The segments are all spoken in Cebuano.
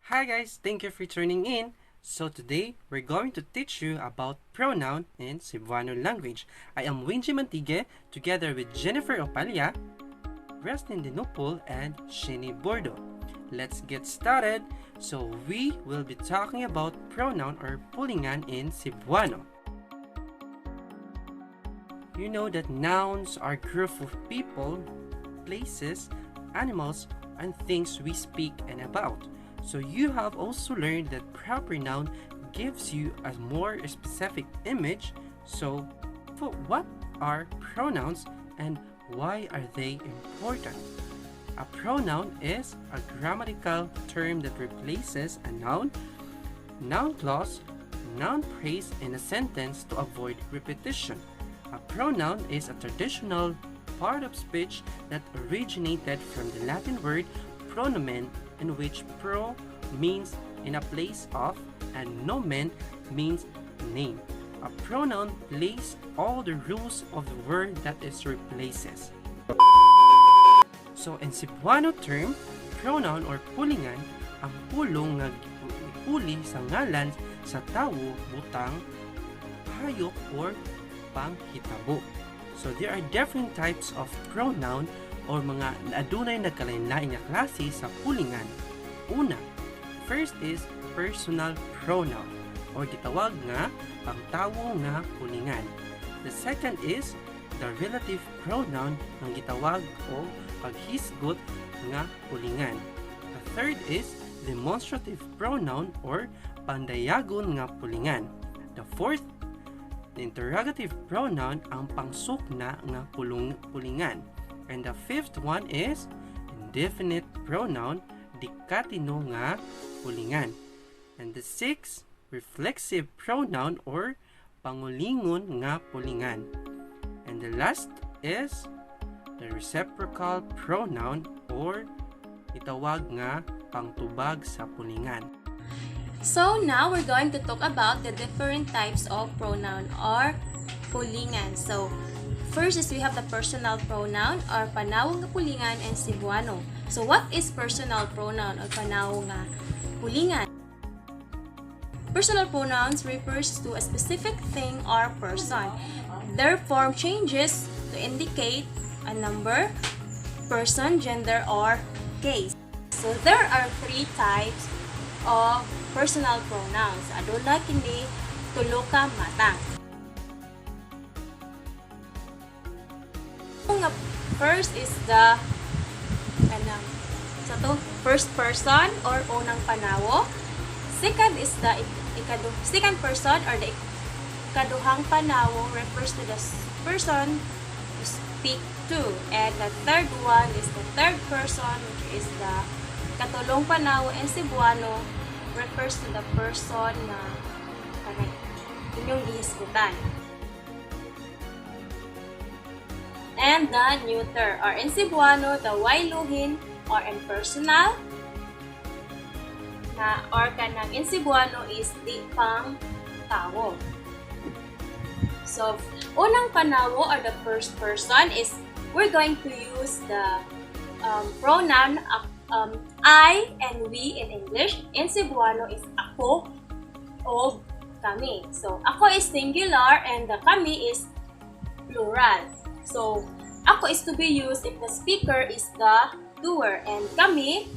Hi guys, thank you for tuning in. So today, we're going to teach you about pronoun in Cebuano language. I am Winji Mantigue together with Jennifer Opalia, Restin Dinupul, and Shini Bordo. Let's get started. So we will be talking about pronoun or pulingan in Cebuano. You know that nouns are group of people, places, animals, and things we speak and about. So you have also learned that proper noun gives you a more specific image. So for what are pronouns and why are they important? A pronoun is a grammatical term that replaces a noun, noun clause, noun phrase in a sentence to avoid repetition. A pronoun is a traditional part of speech that originated from the Latin word pronomen, in which pro means in a place of and nomen means name. A pronoun plays all the rules of the word that is replaces. So in Cebuano term, pronoun or pulingan, ang pulong nga puli sa ngalan sa tawo, butang, hayop or panghitabo. So there are different types of pronoun or mga adunay nagkalain-lain nga klase sa pulingan. Una, first is personal pronoun or gitawag nga pangtawo nga pulingan. The second is the relative pronoun ang gitawag og paghisgot nga pulingan. The third is demonstrative pronoun or pandayagon nga pulingan. The fourth, the interrogative pronoun, ang pangsukna nga pulingan. And the fifth one is indefinite pronoun, dikatino nga pulingan. And the sixth, reflexive pronoun or pangulingon nga pulingan. And the last is the reciprocal pronoun or itawag nga pangtubag sa pulingan. So now we're going to talk about the different types of pronoun or pulingan. So first is we have the personal pronoun or panawong nga pulingan in Cebuano. So what is personal pronoun or panawong nga pulingan? Personal pronouns refers to a specific thing or person. Their form changes to indicate a number, person, gender, or case. So there are three types of personal pronouns. Aduna kini tulo ka matang. Nga first is the kanang sa to first person or unang panawo. Second is the second person or the ikaduhang panawo, refers to the person you speak to. And the third one is the third person, which is the katulong panawo in Cebuano, refers to the person na kanang inyong gihisgutan. And the neuter or in Cebuano, the wayluhin or impersonal na or kanang in Cebuano is di pang tawo. So, unang panawo or the first person is we're going to use the pronoun I and we in English. In Cebuano is ako o kami. So, ako is singular and the kami is plural. So, ako is to be used if the speaker is the doer and kami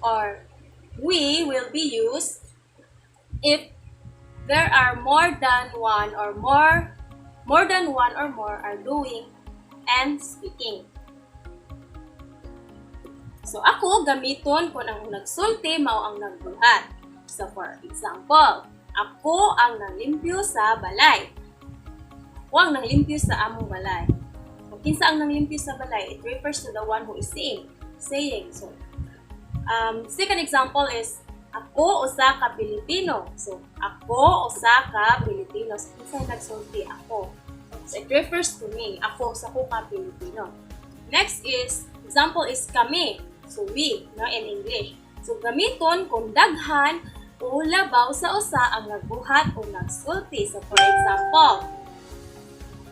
or we will be used if there are more than one or more more than one or more are doing and speaking. So ako gamiton kung ang nagsulti mao ang nagbuhat. So for example, ako ang nanglimpyo sa balay. Ako ang nanglimpyo sa among balay. Kung kinsa ang nanglimpyo sa balay, it refers to the one who is saying. Saying. So, second example is ako usa ka Pilipino. So, ako usa ka Pilipino. So, kinsa nagsulti? Ako. So, it refers to me. Ako usa ko ka Pilipino. Next is, example is kami. So, we, no, in English. So, gamiton kung daghan o labaw sa usa ang nagbuhat o nagsulti. So, for example,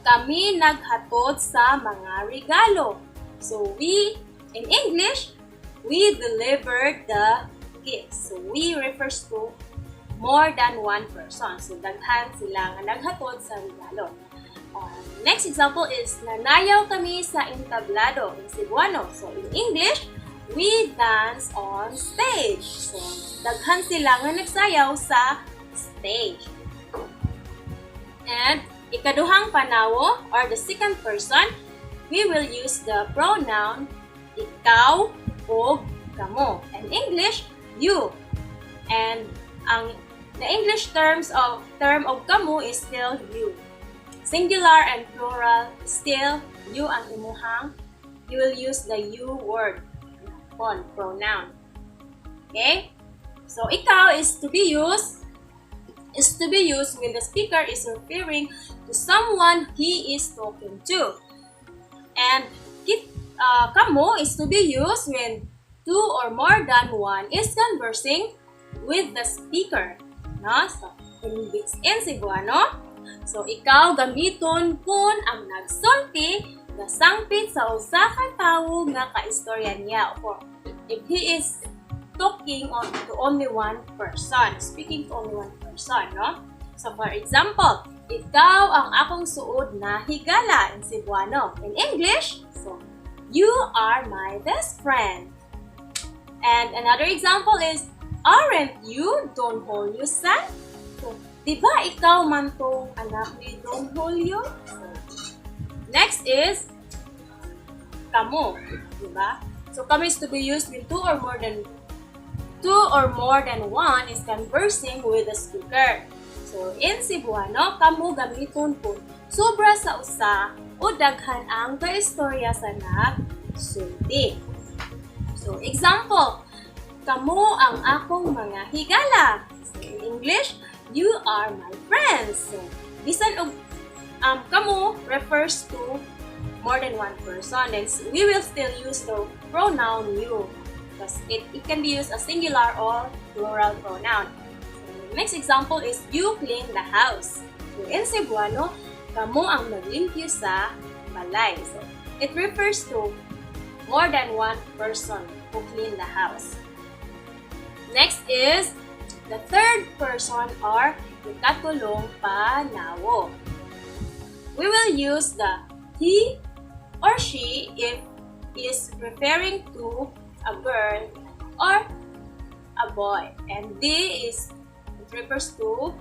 kami naghatod sa mga regalo. So, we, in English, we delivered the gifts. So, we refers to more than one person. So, daghan sila nga naghatod sa regalo. Next example is, nanayaw kami sa entablado in Cebuano. So, in English, we dance on stage. So, daghan sila nga nagsayaw sa stage. And ikaduhang panawo or the second person, we will use the pronoun ikaw o kamo. In English, you. And ang the English terms of term of kamo is still you. Singular and plural, still you ang imuhang, you will use the you word on pronoun. Okay? So ikaw is to be used when the speaker is referring to someone he is talking to. And kamo is to be used when two or more than one is conversing with the speaker. No? So, in Cebuano, so ikaw gamiton kung ang nagsulti gasangpit sa usa ka tawo nga kaistorya niya or if he is talking on to only one person, speaking to only one person, no? So for example, ikaw ang akong suod na higala in Cebuano. In English, so you are my best friend. And another example is, aren't you Don Julio's son? So, di ba ikaw man tong anak ni Don Julio? So, next is kamo, di ba? So kamo is to be used when two or more than one is conversing with the speaker. So in Cebuano, kamo gamiton kung sobra sa usa o daghan ang kaistorya sa nagsulti. So example, kamo ang akong mga higala. So in English, you are my friends. So bisan og kamo refers to more than one person, and we will still use the pronoun you because it can be used as singular or plural pronoun. So, next example is you clean the house. So, in Cebuano, kamo ang naglimpyo sa balay. So, it refers to more than one person who clean the house. Next is the third person or ikatulong panawo. We will use the he or she if is referring to a girl or a boy. And they is it refers to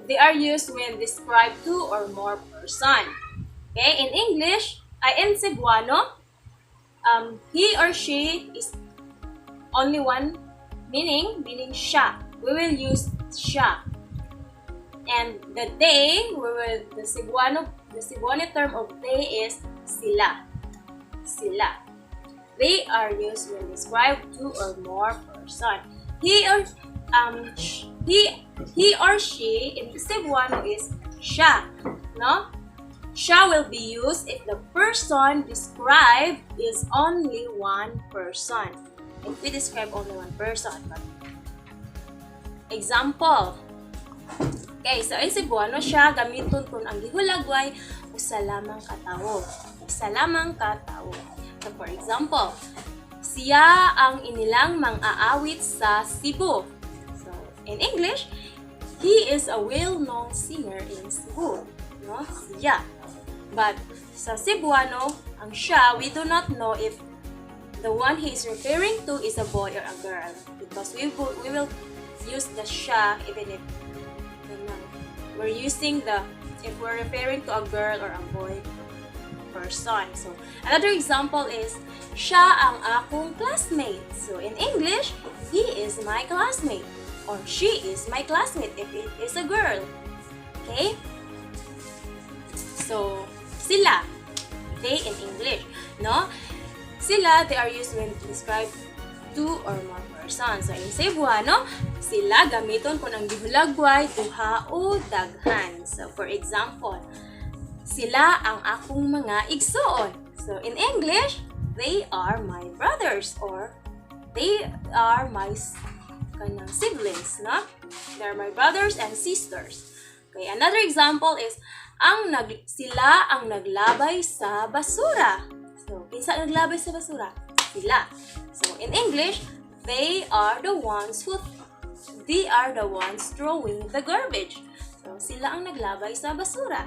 they are used when describe two or more person. Okay, in English, ay in Cebuano, he or she is only one meaning, meaning siya. We will use siya. And the they, we will the Cebuano term of they is sila. Sila. They are used when describe two or more person. He or she in Cebuano is siya, no? Siya will be used if the person described is only one person. If we describe only one person. But example. Okay, so in Cebuano siya gamiton kung ang gihulagway usa lamang ka tawo. Usa lamang ka tawo. So for example, siya ang inilang mang-aawit sa Cebu. So in English, he is a well-known singer in Cebu. No? Siya. But sa Cebuano, ang siya, we do not know if the one he is referring to is a boy or a girl because we will use the siya even if kanang, we're using the if we're referring to a girl or a boy person. So, another example is, siya ang akong classmate. So, in English, he is my classmate. Or she is my classmate if it is a girl. Okay? So, sila, they in English, no? Sila, they are used when describe two or more person. So, in Cebuano, sila gamiton kung ang gihulagway, duha o daghan. So, for example, sila ang akong mga igsuon. So, in English, they are my brothers or they are my kanang siblings, no? They are my brothers and sisters. Okay, another example is ang nag sila ang naglabay sa basura. So, kinsa naglabay sa basura? Sila. So, in English, They are the ones throwing the garbage. So, sila ang naglabay sa basura.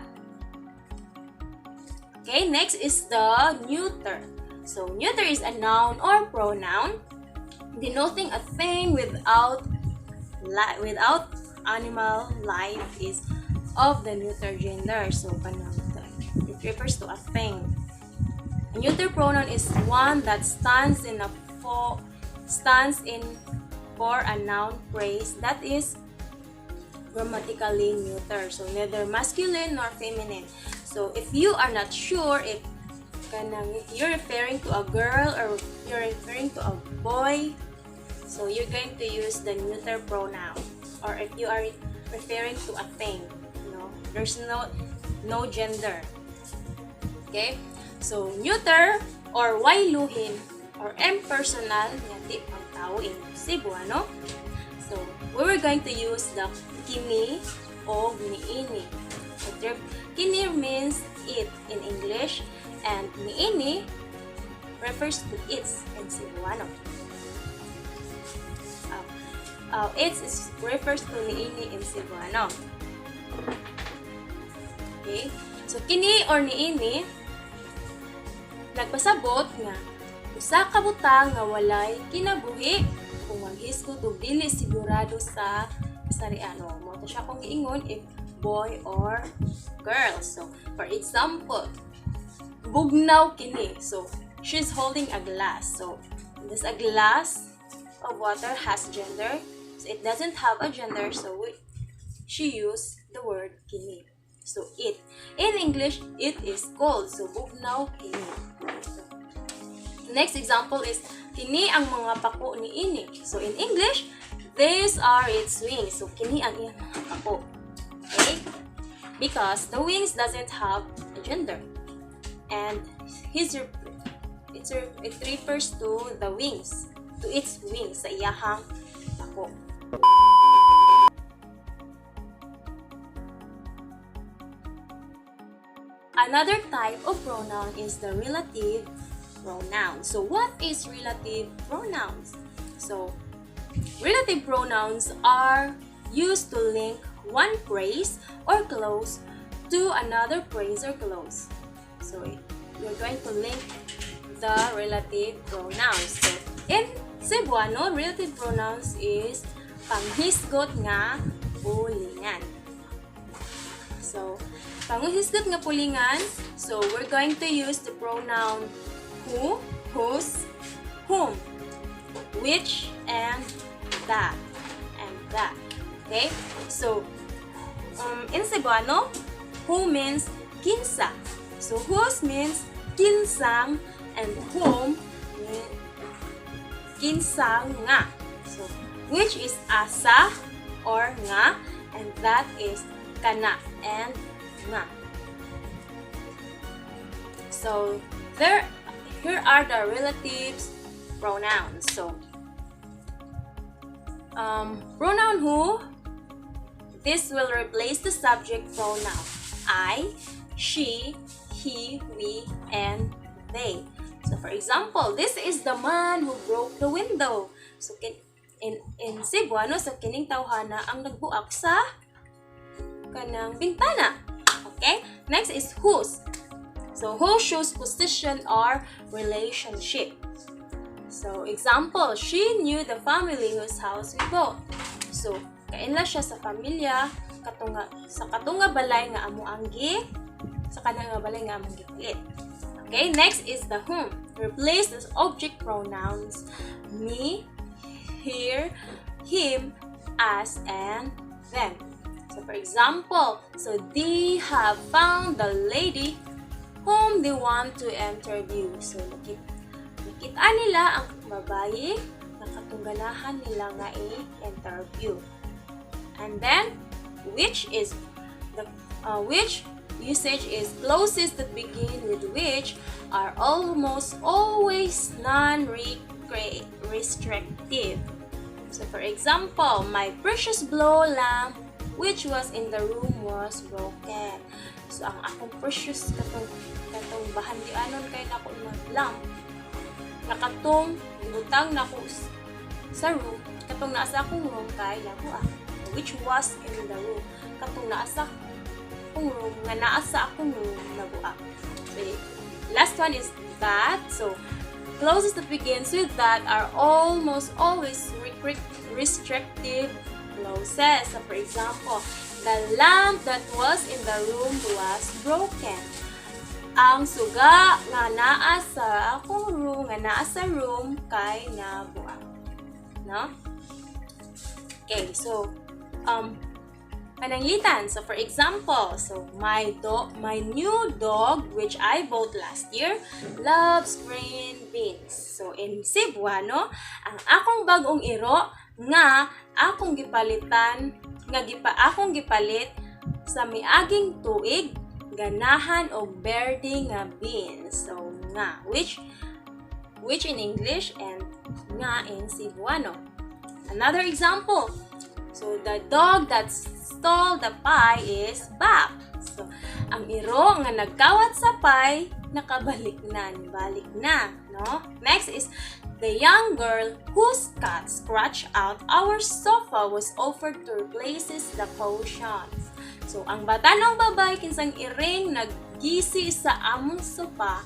Okay, next is the neuter. So, neuter is a noun or pronoun denoting a thing without animal life is of the neuter gender. So, kanang it refers to a thing. A neuter pronoun is one that stands in for a noun phrase that is grammatically neuter. So, neither masculine nor feminine. So, if you are not sure if kanang if you're referring to a girl or you're referring to a boy, so you're going to use the neuter pronoun. Or if you are referring to a thing, there's no gender. Okay? So, neuter or wayluhin or impersonal nga di pangtao in Cebuano. So, we were going to use the kini o niini. So, kini means it in English and niini refers to its in Cebuano. Its refers to niini in Cebuano. Okay? So, kini or niini nagpasabot nga usa ka butang nga walay kinabuhi kung maghisgot og dili sigurado sa kasarian. Mao to siya kung giingon if boy or girl. So, for example, bugnaw kini. So, she's holding a glass. So, this a glass of water has gender. So, it doesn't have a gender. So, she used the word kini. So, it. In English, it is cold. So, bugnaw kini. So, next example is, kini ang mga pako ni ini. So, in English, these are its wings. So, kini ang iyang mga pako. Okay? Because the wings doesn't have a gender. And it refers to the wings, to its wings, sa iyahang pako. Another type of pronoun is the relative pronoun. So, what is relative pronouns? So, relative pronouns are used to link one phrase or clause to another phrase or clause. So, we're going to link the relative pronouns. So, in Cebuano, relative pronouns is panghisgot nga pulingan. So, panghisgot nga pulingan, so we're going to use the pronoun who, whose, whom, which, and that, and that. Okay? So, in Cebuano, who means kinsa. So, whose means kinsang, and whom means kinsang nga. So, which is asa or nga, and that is kana and nga. So, here are the relatives pronouns. So, pronoun who, this will replace the subject pronoun I, she, he, we, and they. So, for example, this is the man who broke the window. So, in Cebuano, so kining tawhana ang nagbuak sa kanang bintana. Okay? Next is whose. So, who shows position or relationship. So, example, she knew the family whose house we bought. So, kainla siya sa pamilya, katunga, sa katunga balay nga amo ang gi, sa kanang nga balay nga among gipalit. Okay, next is the whom. Replace the object pronouns me, here, him, us, and them. So, for example, so they have found the lady whom they want to interview. So, nakita nila ang babae na katungganahan nila nga i-interview. And then, which is the which usage is clauses that begin with which are almost always non-restrictive. So, for example, my precious blow lamp which was in the room was broken. So, ang akong precious katong bahandianon kay nako nga lamp nakatong butang nako Sa room, katong naa sa akong room kay nabuak. Which was in the room. Katong naa sa akong room, nga naa sa akong room, nabuak. So, last one is "that." So, clauses that begins with "that" are almost always restrictive clauses. So, for example, "The lamp that was in the room was broken." Ang suga nga naa sa akong room, nga naa sa room kay nabuak. No? Okay, so pananglitan. So for example, so my new dog, which I bought last year, loves green beans. So in Cebuano, ang akong bag-ong iro nga akong gipalitan nga gipa akong gipalit sa miaging tuig ganahan og berde nga beans. So nga, which in English and nga in Cebuano. Another example. So the dog that stole the pie is back. So ang iro nga nagkawat sa pie nakabalik na, balik na, no? Next is, "The young girl whose cat scratched out our sofa was offered to replace the cushions." So ang batanong babae kinsang iring naggisi sa among sofa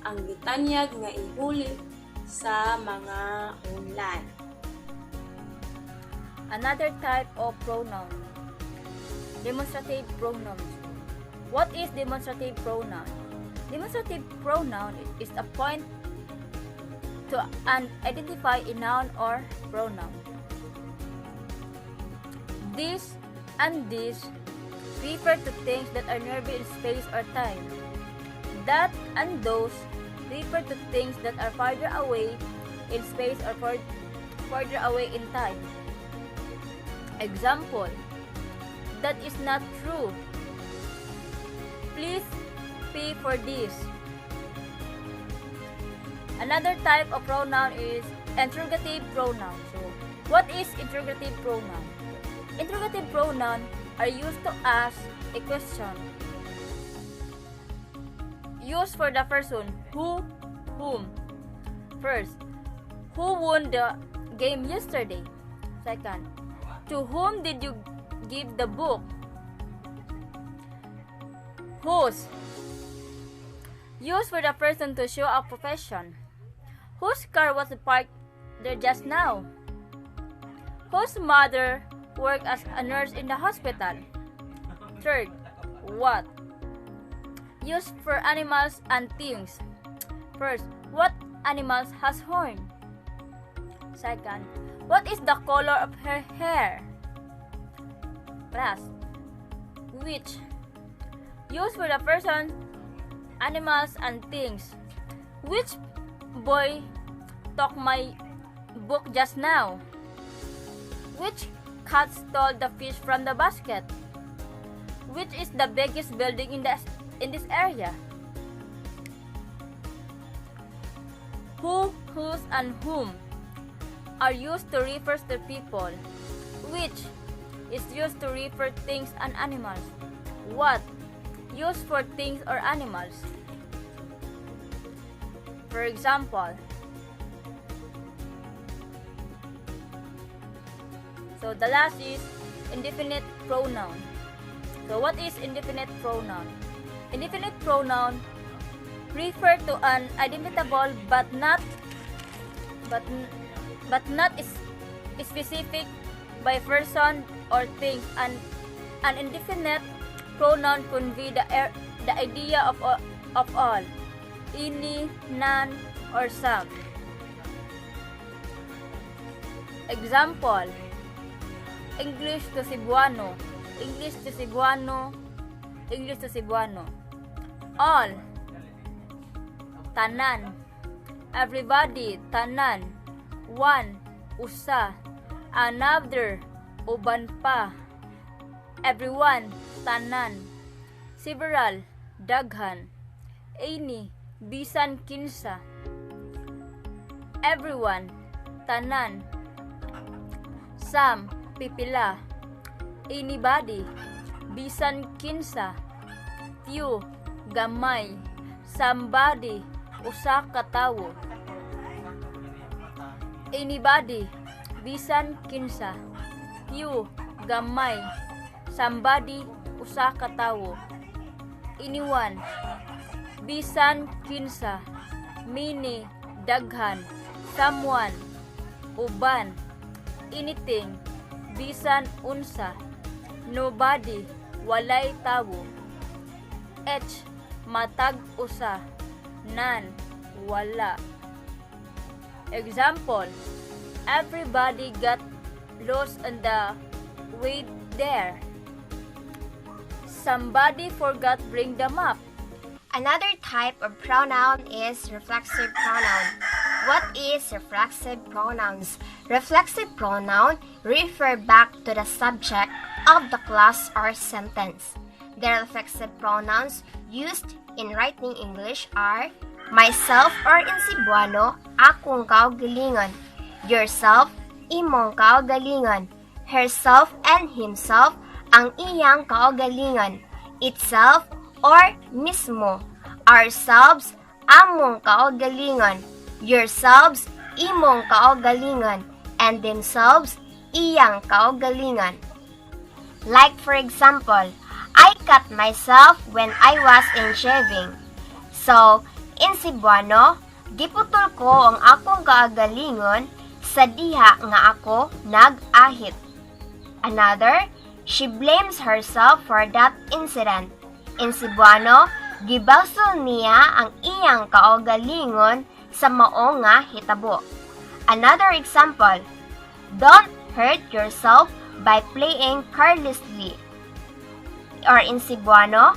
ang gitanyag nga ihuli sa mga unlan. Another type of pronoun, demonstrative pronouns. What is demonstrative pronoun? Demonstrative pronoun is a point to an identify a noun or pronoun. "This" and "these" refer to things that are nearby in space or time. "That" and "those" refer to things that are farther away in space or farther away in time. Example, "That is not true. Please pay for this." Another type of pronoun is interrogative pronoun. So, what is interrogative pronoun? Interrogative pronoun are used to ask a question. Used for the person who, whom. First, who won the game yesterday? Second, to whom did you give the book? Whose? Used for the person to show a profession. Whose car was parked there just now? Whose mother worked as a nurse in the hospital? Third, what? Used for animals and things. First, what animals has horn? Second, what is the color of her hair? Last, which? Used for the person, animals, and things. Which boy took my book just now? Which cat stole the fish from the basket? Which is the biggest building in this area? "Who," "whose," and "whom" are used to refer to people. "Which" is used to refer things and animals. "What" used for things or animals. For example, so the last is indefinite pronoun. So what is indefinite pronoun? Indefinite pronoun refer to an identifiable but not is specific by person or thing, and an indefinite pronoun convey the idea of all, any, none, or some. Example, English to Cebuano, English to Cebuano, English to Cebuano. All, tanan. Everybody, tanan. One, usa. Another, uban pa. Everyone, tanan. Several, daghan. Any, bisan kinsa. Everyone, tanan. Some, pipila. Anybody, bisan kinsa. Few, gamay. Somebody, usa ka tawo. Anybody, Bisan kinsa. Few, gamay. Somebody, usa ka tawo. Anyone, bisan kinsa. Many, daghan. Someone, uban. Anything, bisan unsa. Nobody, walay tawo. Each, matag usa. None, wala. Example, everybody got lost on the way there. Somebody forgot bring the map. Another type of pronoun is reflexive pronoun. What is reflexive pronouns? Reflexive pronoun refer back to the subject of the clause or sentence. The reflexive pronouns used in writing English are myself or in Cebuano, akong kaugalingon, yourself, imong kaugalingon, herself and himself, ang iyang kaugalingon, itself or mismo, ourselves, among kaugalingon, yourselves, imong kaugalingon, and themselves, iyang kaugalingon. Like, for example, I cut myself when I was in shaving. So, in Cebuano, giputol ko ang akong kaugalingon sa diha nga ako nag-ahit. Another, she blames herself for that incident. In Cebuano, gibasol niya ang iyang kaugalingon sa mao nga hitabo. Another example, don't hurt yourself by playing carelessly. Or in Cebuano,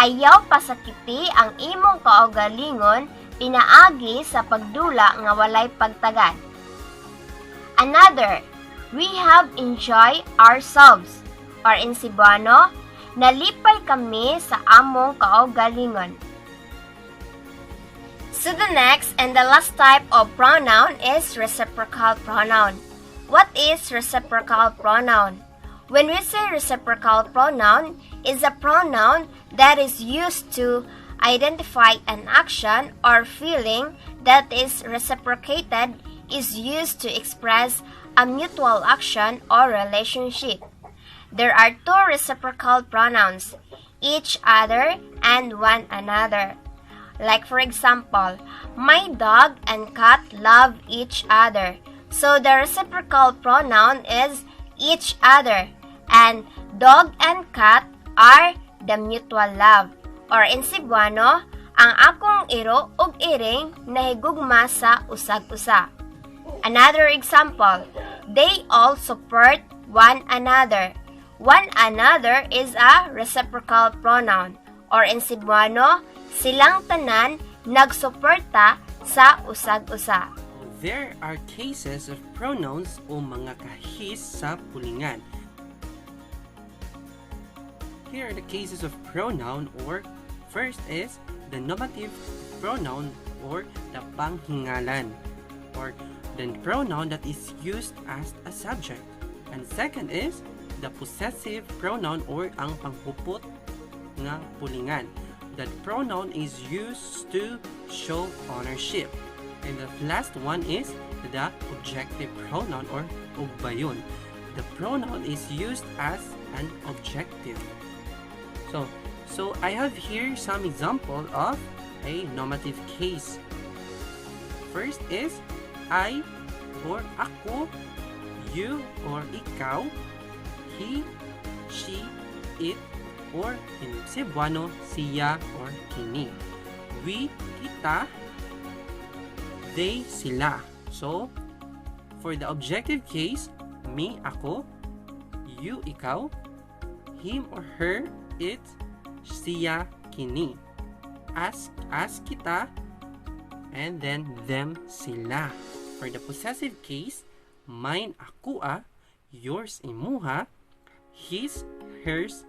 ayaw pasakiti ang imong kaugalingon pinaagi sa pagdula nga walay pagtagad. Another, we have enjoyed ourselves. Or in Cebuano, nalipay kami sa among kaugalingon. So the next and the last type of pronoun is reciprocal pronoun. What is reciprocal pronoun? When we say reciprocal pronoun, is a pronoun that is used to identify an action or feeling that is reciprocated, is used to express a mutual action or relationship. There are two reciprocal pronouns, each other and one another. Like, for example, my dog and cat love each other. So the reciprocal pronoun is each other, and dog and cat are the mutual love. Or in Cebuano, ang akong iro ug iring nahigugma sa usag-usa. Another example, they all support one another. One another is a reciprocal pronoun. Or in Cebuano, silang tanan nagsuporta sa usag-usa. There are cases of pronouns o mga kahis sa pulingan. Here are the cases of pronoun, or first is the nominative pronoun or the panghingalan or the pronoun that is used as a subject. And second is the possessive pronoun or ang panghupot nga pulingan. That pronoun is used to show ownership. And the last one is the objective pronoun or ugbayon. The pronoun is used as an objective. So I have here some example of a nominative case. First is I or ako, you or ikaw, he, she, it, or in Cebuano, siya or kini. We, kita, they, sila. So, for the objective case, me, ako, you, ikaw, him or her, it, siya, kini. Us, us, kita, and then them, sila. For the possessive case, mine, akoa, yours, imuha, his, hers,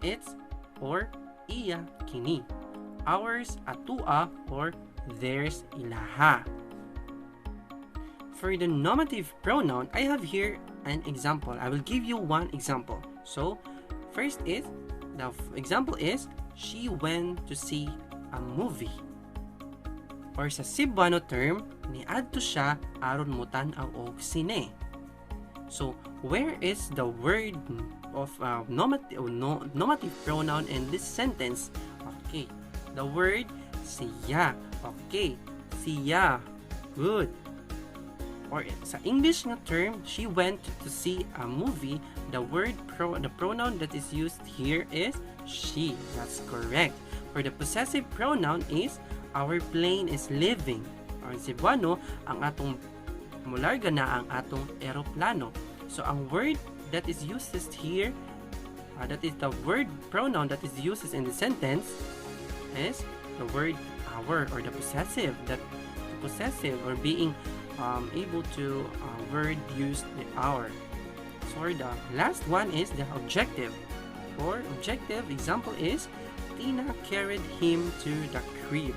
its, or iya, kini. Ours, atua, or theirs, ilaha. For the nominative pronoun, I have here an example. I will give you one example. So, first is, the example is, she went to see a movie. Or sa Cebuano term, niadto siya aron mutan-aw og sine. So, where is the word of nominative, no, nominative pronoun in this sentence? Okay, the word "siya." Okay, siya. Good. Or sa English nga term, "She went to see a movie." The pronoun that is used here is "she." That's correct. For the possessive pronoun is "Our plane is leaving." Or in Cebuano, ang atong mularga na ang atong eroplano. So ang word that is used here, that is the word pronoun that is used in the sentence is the word "our" or the possessive, that the possessive or being able to word use the "our." So the last one is the objective. For objective, example is "Tina carried him to the crib."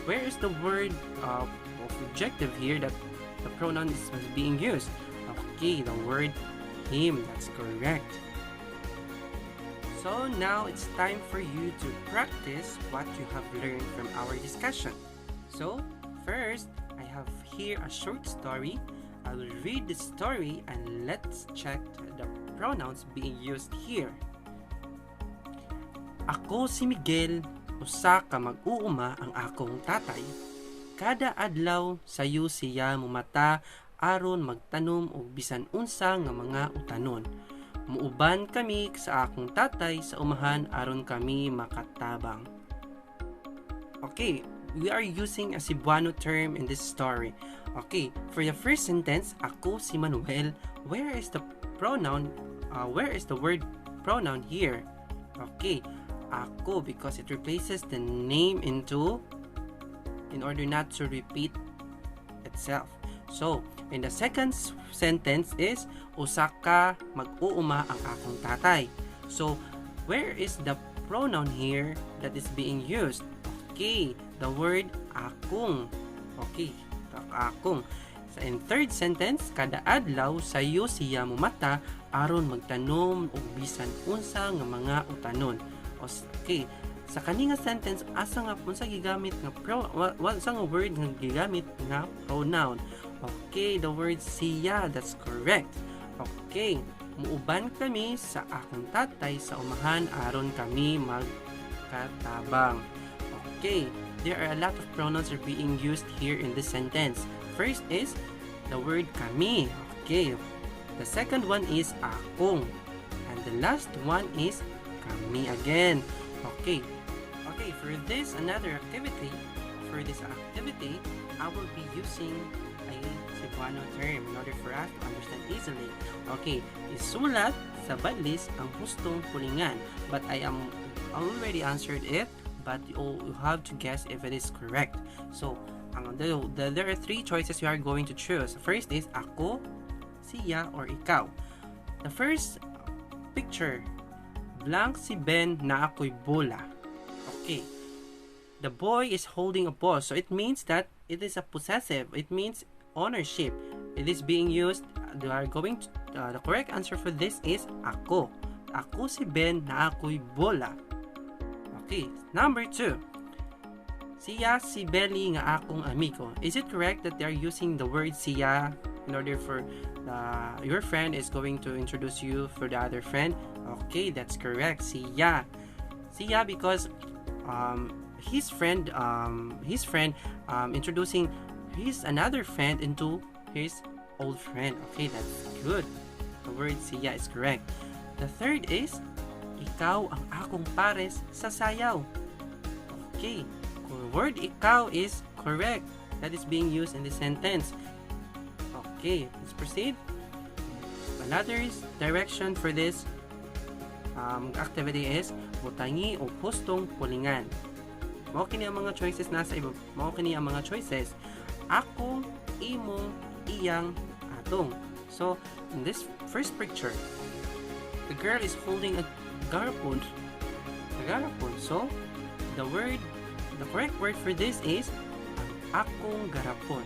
Where is the word of objective here that the pronoun is being used? Okay, the word "him." That's correct. So now it's time for you to practice what you have learned from our discussion. So first, I have here a short story. I will read the story and let's check the pronouns being used here. Ako si Miguel, usa ka mag-uuma ang akong tatay. Kada adlaw sayo siya mumata aron magtanom og bisan unsa nga mga utanon. Muuban kami sa akong tatay sa umahan aron kami makatabang. Okay, we are using a Cebuano term in this story. Okay, for the first sentence, "Ako si Manuel," where is the pronoun, where is the word pronoun here? Okay, "ako," because it replaces the name into in order not to repeat itself. So, in the second sentence is "Usa ka mag-uuma ang akong tatay." So, where is the pronoun here that is being used? Okay, the word "akong." Okay, "akong." Sa in third sentence, "Kada adlaw sayo siya mumata aron magtanom og bisan unsa nga mga utanon." Okay, sa kani nga sentence, asa nga unsa gigamit nga pro unsa nga word nga gigamit nga pronoun? Okay, the word "siya," that's correct. Okay, "Muuban kami sa akong tatay sa umahan aron kami magkatabang." Okay, there are a lot of pronouns are being used here in this sentence. First is the word "kami." Okay. The second one is "akong." And the last one is "kami" again. Okay. Okay, for this another activity, for this activity, I will be using a Cebuano term in order for us to understand easily. Okay, isulat sa badlis ang hustong pulingan. But I am already answered it, but you have to guess if it is correct. So, there are three choices you are going to choose. First is ako, siya, or ikaw. The first picture, "Blank si Ben naa ko'y bola." Okay. The boy is holding a ball, so it means that it is a possessive. It means ownership. It is being used. They are going to, the correct answer for this is "ako." Ako si Ben naa ko'y bola. Okay, number 2. Siya si Belly nga akong amigo. Is it correct that they are using the word "siya" in order for your friend is going to introduce you for the other friend? Okay, that's correct. Siya. Siya because his friend introducing his another friend into his old friend. Okay, that's good. The word "siya" is correct. The third is "Ikaw ang akong pares sa sayaw." Okay, the word "ikaw" is correct. That is being used in the sentence. Okay, let's proceed. Another direction for this activity is butangi og hustong pulingan. Mao kini ang mga choices nasa iba. Mao kini ang mga choices. Akong, imong, iyang, atong. So, in this first picture, the girl is holding a garapon. A garapon. So, the correct word for this is "ang akong garapon"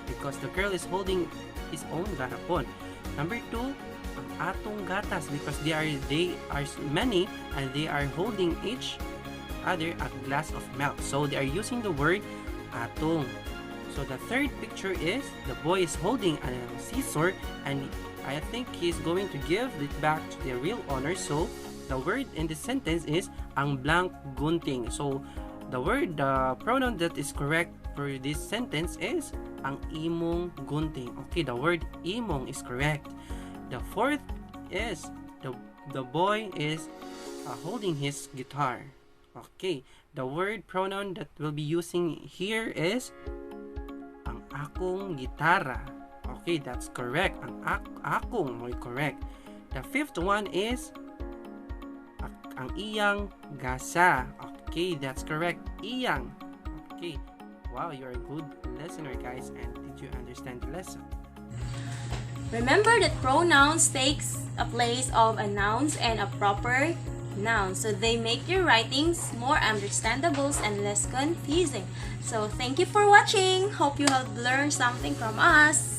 because the girl is holding his own garapon. Number 2, "ang atong gatas" because they are many and they are holding each other a glass of milk. So they are using the word "atong." So the third picture is the boy is holding a scissor and I think he's going to give it back to the real owner. So, the word in the sentence is "ang blank gunting." So, the pronoun that is correct for this sentence is "ang imong gunting." Okay, the word "imong" is correct. The fourth is the boy is holding his guitar. Okay, the word pronoun that we'll be using here is "ang akong gitara." Okay, that's correct. "Ang akong" mo'y correct. The fifth one is "ang iyang gasa." Okay, that's correct. "Iyang." Okay. Wow, you're a good listener, guys. And did you understand the lesson? Remember that pronouns takes a place of a nouns and a proper noun, so they make your writings more understandable and less confusing. So thank you for watching. Hope you have learned something from us.